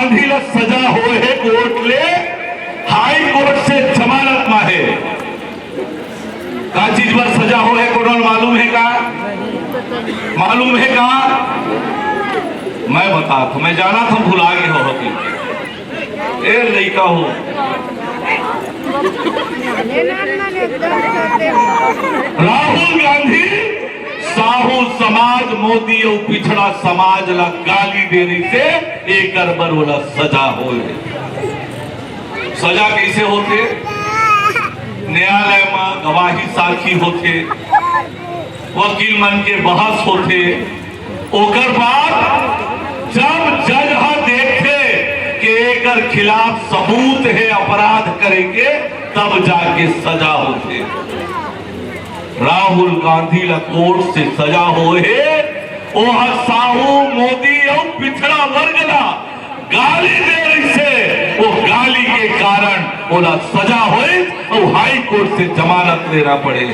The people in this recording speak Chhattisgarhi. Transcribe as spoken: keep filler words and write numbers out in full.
गांधी ला सजा होए हे कोर्ट ले, हाई कोर्ट से जमानत मा हे। का चीज बर सजा होए हे, कोनो मालूम हे का? मालूम हे का? मैं बता, मैं जाना था, भुला गए हो होती। ए लइका हो, राहुल गांधी साहू समाज, मोदी अउ पिछड़ा समाज ला गाली दे रहिसे, एकर बर ओला सजा होए। सजा कइसे होथे? न्यायालय म गवाही साखी होथे, वकील मन के बहस होथे, ओकर बाद जब जज ह देखथे कि एकर खिलाफ सबूत हे अपराध करे के, तब जाके सजा होथे। राहुल गांधी ला कोर्ट से सजा होए हे, ओह साहू, मोदी अउ पिछड़ा वर्ग ला गाली दे रहिसे, वो गाली के कारण ओला सजा होए अउ हाई कोर्ट से जमानत लेना पड़े।